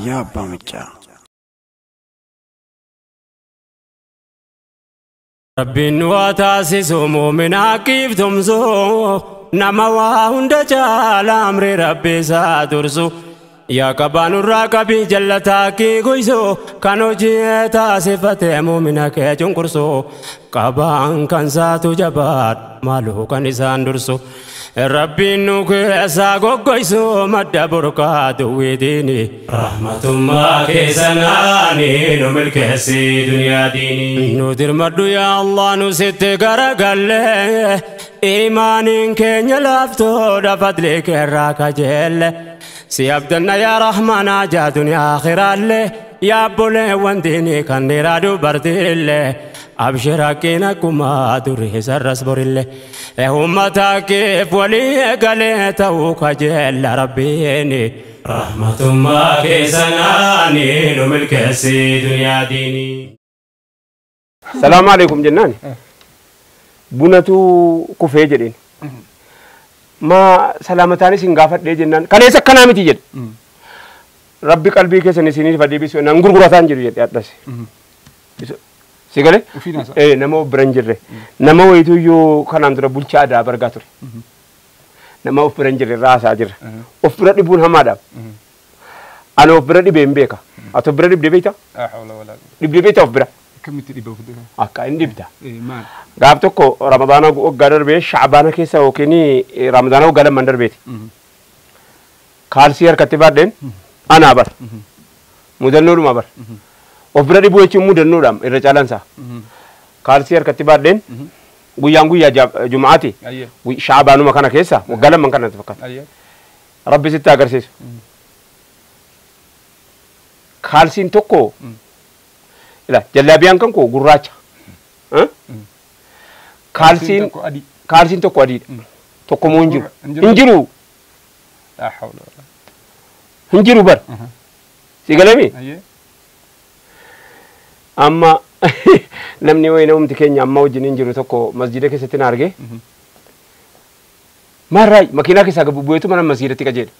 Raayyaa Abbaa Maccaa. Rabbiin waa taasisu muuminaa kiiftumsu nama waa hunda caala amri rabbi isaa dursu yaa qabaa nurraa qabii jallataa kii guysu kan hojii taasifate muumina kee cunqursu qabaan kan saatu jabaadha maaluu kan isaan dursu Rabbiin nu keessaa goggoysu madda burqaa duwwiitiini rahmatummaa keessanaani nu milkeessi duniyaa diini nu dirmadhu yaa Allah nu sitti garagalle imaaniin keenya laaftoodha fadlii keerraa kajeelle si abdanna yaa rahmaanaa jaa duniyaa akhiraallee yaa obboleewwan diinii kan dhiiraa dubartiillee abshir haqqiin akkuma durii sarras borillee uummata keef walii galee ta'uu kajeella rabbiini rahmatummaa keessanaani nu milkeessi duniyaa diinii. Salaamu alaikum jennaan bunatu kufee jedheen ma salaamataanis hin gaafadhee jennaan kaleessa akkanaa miti jedhe rabbi qalbii keessan isiniif adeebisu nan gurgurataan jiru jedhe addas si galee nama of bira hin jirre nama wayituyyuu kanaan dura bulchaa aadaa bargaa ture nama of bira hin jirre irraa haasaa jirra of bira dhibuun hamaadhaaf ana of bira dhibee hin beeka ati of bira dhibdee beekta dhibdee beekta of bira Akkamitti dhiba of bira? Akka hin dhibda. Gaaf tokko Ramadaana waggaa darbee Shacbaana keessa yookiin Ramadaana waggaa lamaan darbeeti. Kaalsii harkatti baadheen anaa bar. Mudannoodhuma bar. Of bira dhibuu jechuun mudannoodhaam irra caalaan isaa. Kaalsii harkatti baadheen guyyaan guyyaa Jum'aati. Shacbaanuma kana keessa waggaa lamaan kana natti fakkaata. Rabbi sitti agarsiisu. Kaalsiin tokko ila jallaabiyaan kan koo gurraacha. Kaalsiin tokko adiidha. Tokko moo hin jiru. Hin jiru. Hin jiru bar. Si galemi? Amma namni wayii namumti keenya amma wajjin hin jiru tokko masjida keessatti na arge. Maarraay makiinaa keessaa gad bu'eetu mana masjidatti qajeele.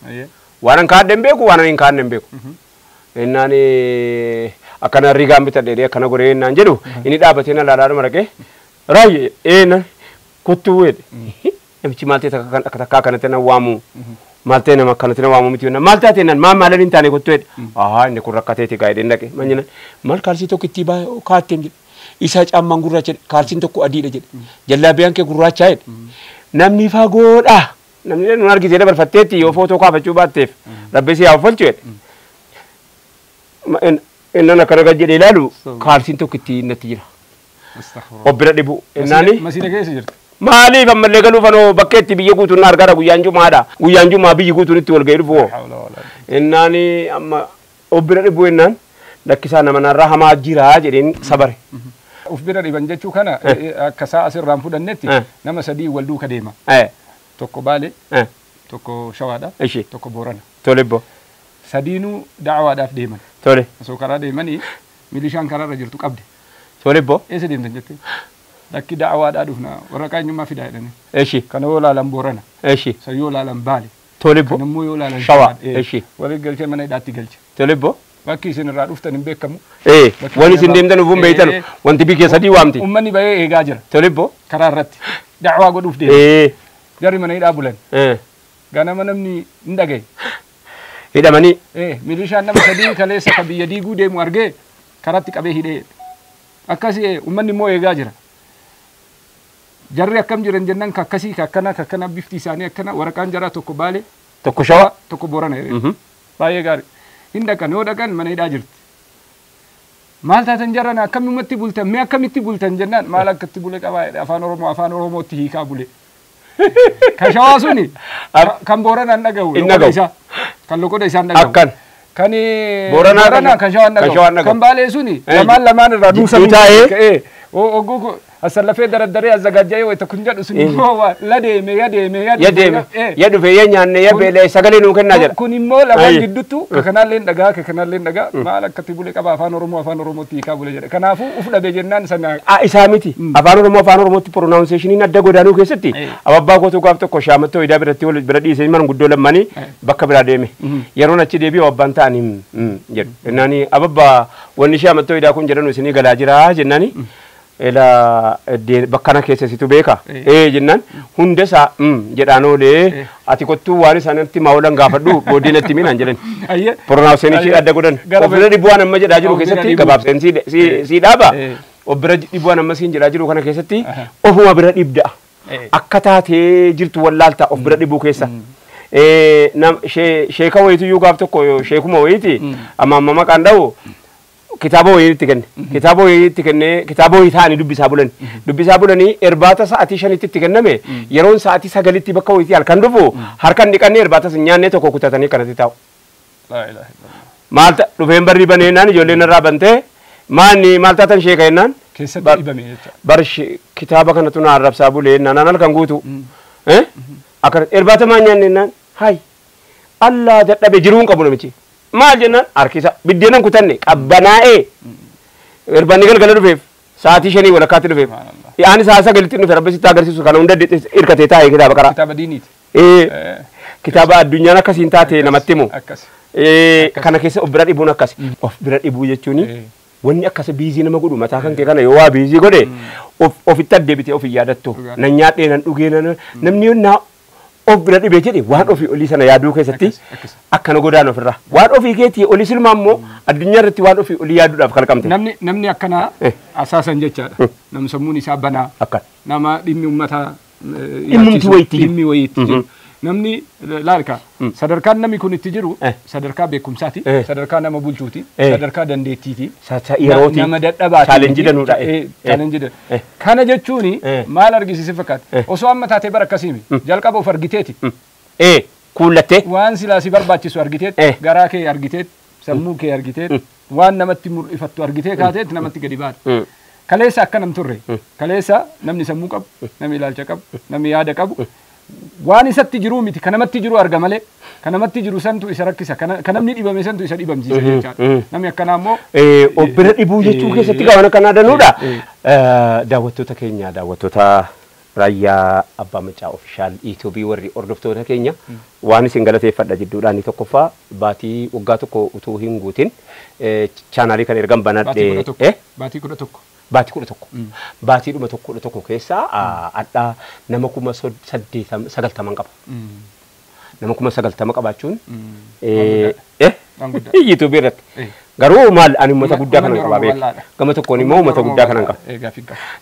Waan an kaadhe hin beeku waan an hin kaadne hin beeku. Innaan akkana rigaan bitadhe jedhee akkana godhee innaan jedhu inni dhaabbatee na ilaalaa dhuma dhaqee raayye eennan kottuu jedhe. Namichi maal ta'e akka takkaa kanatti na waamu maal ta'e nama akkanatti na waamu miti jennaan maal taate jennaan maal maalan hin taane kottuu jedhe. Ahaa inni kun rakkateeti gaa jedheen dhaqe maal jennaan maal kaalsii tokko itti kaatteen jedhe isaa caammaan gurraacha jedhe kaalsiin tokko adiidha jedhe jallaabiyaan kee gurraachaa jedhe namni fagoodha namni nun argitee dabarfatteetti yoo footoo kaafachuu baatteef rabbi si haa uffalchu jedhe. Innan akkana gad jedhee ilaalu kaalsiin tokko itti natti jira. Of bira dhibu. Innaani Masiina keessa jirti. Maaliif ammallee galuuf anoo bakka itti biyya guutuun na argaara guyyaan jumaadha. Guyyaan jumaa biyyi guutuun itti wal ga'ee dhufu. Innaani amma of bira dhibu innaan lakkisaa nama narraa hamaa jira jedheen sabare. Of bira dhiban jechuu kana akka isaa asirraan fudhannetti nama sadii wal duuka deema. Tokko Baalee, tokko Shawaadha, tokko Boorana. Tole bbo. Sadiinuu da'awaadhaaf deeman. Tole. Osoo karaa deemanii milishaan karaarra jirtu qabde. Tole bbo. Eessa deemtan jettee? Lakki da'awaadhaa dhufna waraqaa eenyummaa fidaa jedhanii. Kana yoo laalan Boorana. San yoo laalan Baale. Tole bbo. Kana immoo yoo laalan Shawaa. Shawaa. Walii galchee mana hidhaatti galche. Tole bbo. Bakki isin irraa dhuftan hin beekamu. Wanni isin deemtan ufuun beektan wanti biyya sadii waamti. Uummanni bahee eegaa jira. Tole bbo. Karaa irratti da'awaa godhuuf deema. Jarri mana hidhaa bulan. Ganama namni hin dhagaye. Hidhamanii. Milishaan nama sadii kaleessa ka biyya diiguu deemu argee karaatti qabee hidhee. Akkasii uummanni immoo eegaa jira. Jarri akkam jiran jennaan ka akkasii ka akkana ka akkana bifti isaanii akkana waraqaan jaraa tokko Baalee. Tokko Shawaa. Tokko Boorana jedhee. Baay'ee gaarii. Hin dhaqan yoo dhaqan mana hidhaa jirti. Maal taatan jarana akkamumatti bultan mee akkamitti bultan jennaan maal akkatti bule qabaa jedhe afaan Oromoo afaan Oromootti hiikaa bule. Kan Shawaa suni kan Booranaan dhagahu Hin loqoda dhagahu. isaa kan loqoda isaan dhagahu. Akkan. Kan Booranaa Booranaa kan Shawaan kan dhagahu. Shawaan dhagahu. Kan Baalee suni lamaan lamaan irraa duusa Duutaa'ee. Ogguu Asallafee daraddaree azagaajjee wayita kun jedhu sun immoo la deeme ya deeme ya Ya deeme ya dhufe ya nyaanne ya beelee sagalee nuu kennaa jedha. Kun immoo lamaan gidduutti ka kanaallee dhagaa ka kanaallee dhagaa maal akkatti bule qaba afaan Oromoo afaan Oromootti hiikaa bule jedha. Kanaafuu uf dhabe jennaan sana. Isaa miti afaan Oromoo afaan Oromootti pronunciationiin adda godaanuu keessatti ababbaa kootu gaaf tokko shaamattoo idaa biratti wal bira dhiisee manguddoo lammaanii bakka biraa deeme. Yeroon achi deebi'u abbaan ta'anii jedhu. Jennaani ababbaa wanni shaamattoo idaa kun jedhanu isinii galaa jira jennaani. Ela bakka kana keessa situ beeka. Jennaan hunda isaa jedhaan oolee ati kottuu waan isaanitti maawulan gaafadhu booddee natti minaan jedhan. Pronunciation ishee adda godhan. Of bira dhibbuu waan amma jedhaa jiru keessatti gabaabseen si dhaaba. Of bira dhibbuu waan amma siin jedhaa jiru kana keessatti ofuma bira dhibda. Akka taatee jirtu wallaalta of bira dhibbuu keessa. Sheeka wayitu gaaf tokko sheekuma wayiiti amma amma maqaan dha'u kitaaba wayiitti kenne kitaaba wayiitti kenne kitaaba wayii ta'anii dubbisaa bulanii irbaata sa'aatii 5tti itti kenname yeroon sa'aatii 9tti bakka wayiitii halkan dhufu harkan dhiqannee irbaata sin nyaannee tokko kutatanii kanatti taa'u. Maal dhufeen barri baneenaan ijoolleen irraa bantee maanni maal taatan sheeka jennaan. Keessatti dhibame jecha. Bar kitaaba kanatu na arrabsaa bulee naan halkan guutu. Akka irbaata maa nyaanne naan hay Allah dadhabe jiruun qabu namichi. Maal jennaan harkisa biddeenan kutanne qabbanaa'ee irbaanni galgala dhufeef sa'aatii 5 walakkaatti dhufeef. Ani sa'a 9tti dhufe rabbi sitti agarsiisu kana hunda hirkatee taa'ee kitaaba qaraa. Kitaaba diiniiti. Kitaaba addunyaan akkasiin taate namatti himu. Kana keessa of bira dhibuun akkas. Of bira dhibuu jechuun wanni akkas biizii nama godhu mataa kan kee kana yoo waa biizii godhe ofitti addeebitee ofii yaadattu. Nan nyaadhee nan dhugee namni naa of bira dhibee jedhe waan ofii olii sana yaaduu keessatti akkana godaan ofirraa. Waan ofii keetii olii silmaa immoo addunyaa irratti waan ofii olii yaaduudhaaf kalqamte. Namni akkanaa asaasan jechaadha. Namni sammuun isaa banaa. Nama dhimmi uummataa dhimmi wayiitti jiru. Namni laalka sadarkaan namni kun itti jiru sadarkaa beekumsaati, sadarkaa nama bulchuuti, sadarkaa dandeettiiti, nama dadhabaati. Chaalenjii danuudha. Kana jechuun maal argisiise fakkaata? Osoo amma taatee bara akkasiimi jalqaba of argiteeti. Kuullattee. Waan silaa si barbaachisu argiteet, garaa kee argiteet, sammuu kee argiteet, waan namatti mul'ifattu argitee kaateet namatti gadi baata. Kaleessa akka nam turre, kaleessa namni sammuu qabu, namni ilaalcha qabu, namni yaada qabu. Waan isatti jiru miti kan namatti jiru arga malee kan namatti jiru santu isa rakkisa kan namni dhibame santu isa dhibamsiisa jechaadha. Namni akkanaa immoo of bira dhibuu jechuu keessatti waan akkanaa danuudha. Daawwattoota keenya daawwattoota raayyaa abbaa macaa ofishaal YouTube warri hordoftoota keenya waan isin galateeffadha jidduudhaan tokkoffaa baatii waggaa tokko utuu hin guutin chaanaalii kan ergan banadhe baatii 11. Baatii 11. Baatii dhuma 11 keessaa addaa nama 890 qaba. Nama 90 qabaachuun YouTube irratti. Garuu maal ani uummata guddaa kana qaba beeka. Gama tokkoon immoo uummata guddaa kana qaba.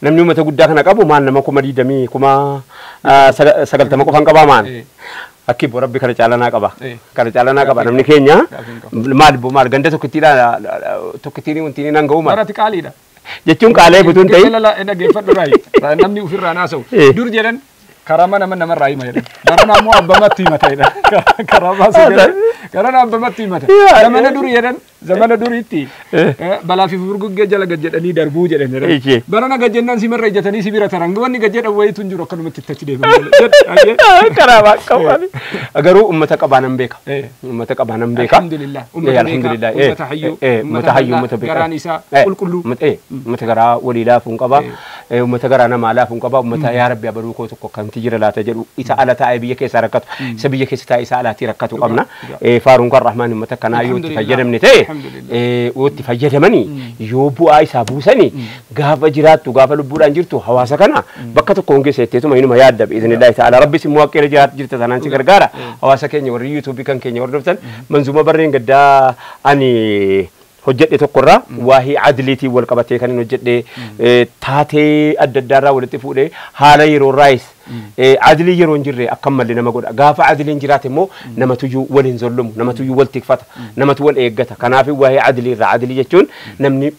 Namni uummata guddaa kana qabu maal nama 20,000 90 qofan qabaa maal. Akki bo rabbi kana caalanaa qaba. Kana caalanaa qaba namni keenya maal bo maal ganda tokkittiin wanti nan ga'u maal. Barati qaaliidha. Jechuun qaalee guutuun ta'e. Dhaggeeffadhu raayi. Namni ofirraa naasa'u. Dur jedhan karaa nama namarraa hima jedhan. Barana ammoo abbamatti himata jedhan. Karaa baasuu jedhan. Karaan abbamatti himata. Zamana durii jedhan zamana duriitti balaa fi furguggee jala gad jedhanii darbuu jedhan jedhan. Barana gad jennaan simarra ijjatanii si bira taran. Wanni gad jedhan wayiitu hin jiru akkanumatti itti achi deeman. Karaa baaqqa. Garuu uummata qabaa nan beeka. Uummata qabaa nan beeka. Alhamdulillah. Uummata beekaa. Uummata hayyuu. Uummata hayyuu uummata beekaa. Garaan isaa qulqulluu. Uummata garaa walii laafuun qaba. Uummata garaa namaa laafuun qaba. Uummata yaa rabbi abaluu koo tokko akkamti jira laata jedhu isa ala taa'ee biyya keessa rakkatu. Isa biyya keessa taa'ee isa alaatti rakkatu qabna. Faaruun kan Rahmaan uummata kanaa yoo itti fayyadamne ta'e yoo itti fayyadamanii yoo bu'aa isaa buusanii gaafa jiraattu gaafa lubbuudhaan jirtu hawaasa kana bakka tokko hongeessa jetteetuma inuma yaadda bi'iznillaahi ta'ala rabbis immoo akka irra jirta tanaan si gargaara hawaasa keenya warri yuutuubii kan keenya hordoftan manzuma barreen gaddaa ani hojjedhe tokkorraa waa'ee adiliitiin wal qabatee kan hin hojjedhe taatee adda addaarraa walitti fuudhee haala yeroorraayis adilii yeroo hin jirre akkam malli nama godha gaafa adiliin jiraate immoo namatuyyuu wal hin zollumu namatuyyuu wal tikfata namatu wal eeggata kanaaf waa'ee adilii irraa adilii jechuun namni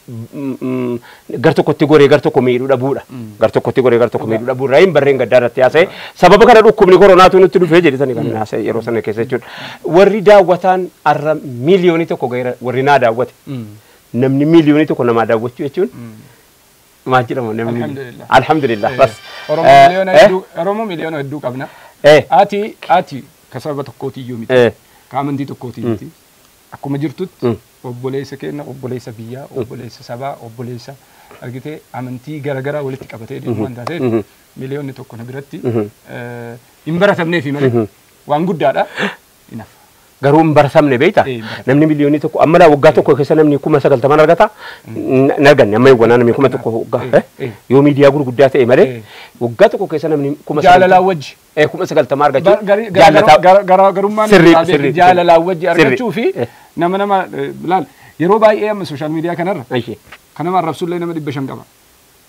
gar tokkotti goree gar tokko miidhuu dhabuudha gar tokkotti goree gar tokko miidhuu dhabuurraa hin barreen gaddaa irratti haasa'e sababa kana dhukkubni koronaatu nutti dhufee jedhetani kan haasa'e yeroo sana keessa jechuudha warri daawwataan arra 1 million ga'eera warri naa daawwate namni 1 million namaa daawwachuu jechuun Maal jedhamu namni? Alhamdulillah. Alhamdulillah. Bas. Oromoo miliyoona hedduu qabna. Ati ka saba tokkootiyyuu miti. Ka amantii tokkootii miti. Akkuma jirtutti obboleessa keenya, obboleessa biyyaa, obboleessa sabaa, obboleessa argitee amantii garaagaraa walitti qabatee deemu waan taateef miliyoonni tokko na biratti hin baratamneefi malee waan guddaadha. Inaaf. Garuu hin baratamne beektaa? Namni miliyoonii tokko amma laa waggaa tokko keessa namni 90,000 argata. Hin arganne amma eewwanaa namni 1,000 waggaa yoo miidiyaa gurguddaa ta'e malee waggaa tokko keessa namni 90,000 Jaalalaa wajji. 90,000 argachuu. Garaagarummaan jaalalaa wajji argachuu fi nama laal yeroo baay'ee amma sooshaal miidiyaa kanarra kan nama arrabsullee nama 500 qaba.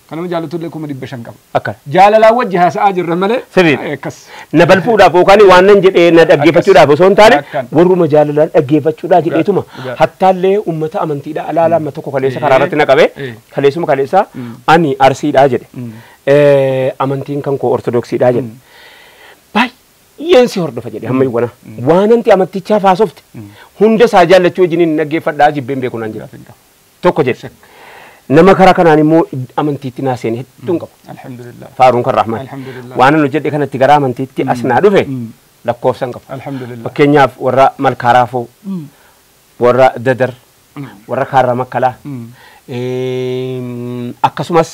Kan nama jaalatullee 500,000 qaba. Akka. Jaalalaa wajji haasa'aa jirra malee. Akkas. Na balfuudhaaf yookaan waan nan jedhee na dhaggeeffachuudhaaf osoo hin taane warruma jaalalaan dhaggeeffachuudhaa jedheetuma hattaallee uummata amantiidha alaalaa amma tokko kaleessa karaa irratti na qabee kaleessuma kaleessa ani arsiidhaa jedhe amantiin kan koo ortodoksiidhaa jedhe baay'een si hordofa jedhe hamma iwwana waan anti amantichaaf haasofte hunda isaa jaallachuu wajjin dhaggeeffadhaa jibbeen beeku naan jira tokko jedhe. Nama karaa kanaan immoo amantiitti naa seene hedduun qabu. Alhamdulillah. Faaruun kan Rahmaan. Alhamdulillah. Waan nu jedhe kanatti gara amantiitti as naa dhufe lakkoofsan qabu. Alhamdulillah. Fakkeenyaaf warra Malkaaraafoo, warra Dadar, warra Kaarra Makkalaa, akkasumas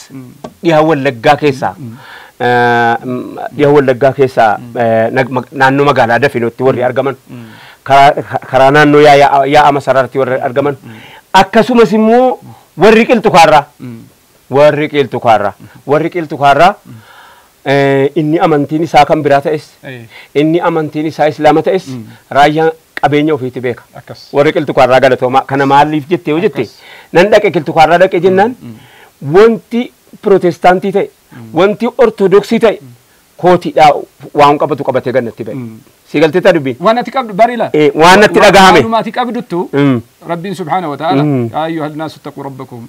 dhiha Wallaggaa keessaa naannoo magaalaa Dafinootti warri argaman karaa naannoo yaa'a Masaraatti warri argaman akkasumas immoo warri qilxu kaarraa inni amantiin isaa kan biraa ta'es inni amantiin isaa islaama ta'es raayyaan qabeenya ofiitti beeka. Warri qilxu kaarraa galatoomaa kana maaliif jettee yoo jette nan dhaqe qilxu kaarraa dhaqe jennaan wanti pirootestaantii ta'e wanti ortodoksii ta'e kootiidhaa waan qabatu qabatee gannatti ba'e. Si galtee taa dubbiin? Waan ati qabdu bari la. Waan natti dhagahame. Waanuma ati qabduttu Rabbiin subhaanahu wa ta'ala yaa ayyuha nnaasu ittaquu rabbakum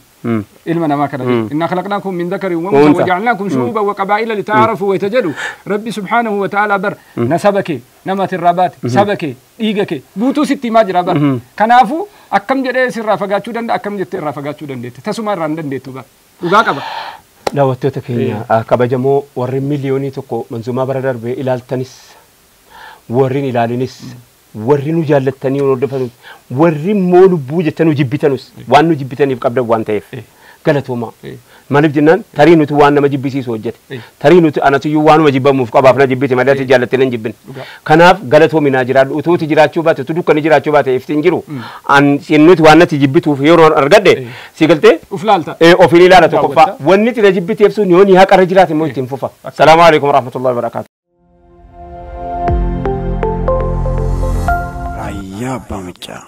ilma namaa kana jedhu innaa khalaqnaakum min dhakarin wa unsaa wa ja'alnaakum shu'uuban wa qabaa'ila lita'aarafu wa jedhu Rabbi subhaanahu wa ta'ala bar nasaba kee nama ati irraa baate saba kee dhiiga kee guutuu sitti himaa jira bar. Kanaafuu akkam jedhee sirraa fagaachuu danda'a akkam jettee irraa fagaachuu dandeette tasuma irraa hin dandeettu bar dhugaa qaba. Daawwattoota keenya kabajamoo warri miliyoonii tokko manzumaa bara darbee ilaaltanis warri ilaalinis warri nu jaallattanii hordofatus warri immoo lubbuu jettanii nu jibbitanus waan nu jibbitaniif qabdan waan ta'eef galatoomaa. Maaliif jennaan tarii nuti waan nama jibbisiisu hojjete tarii nuti anatuyyuu waanuma jibbamuuf qabaaf na jibbite malee ati jaallattee nan jibbin. Kanaaf galatoominaa jiraadhu utuuti jiraachuu baate utuu dukkanni jiraachuu baate iftiin jiru nuti waan natti jibbituuf yeroo argadhe si galtee Uf laalta. Ofiin ilaala tokkoffaa wanni itti na jibbiteef sun yoo ni haqarra jiraate immoo ittiin fufa. Salaamu alaikum warahmatullahi wabarakaatu. Raayyaa Abbaa Macaa.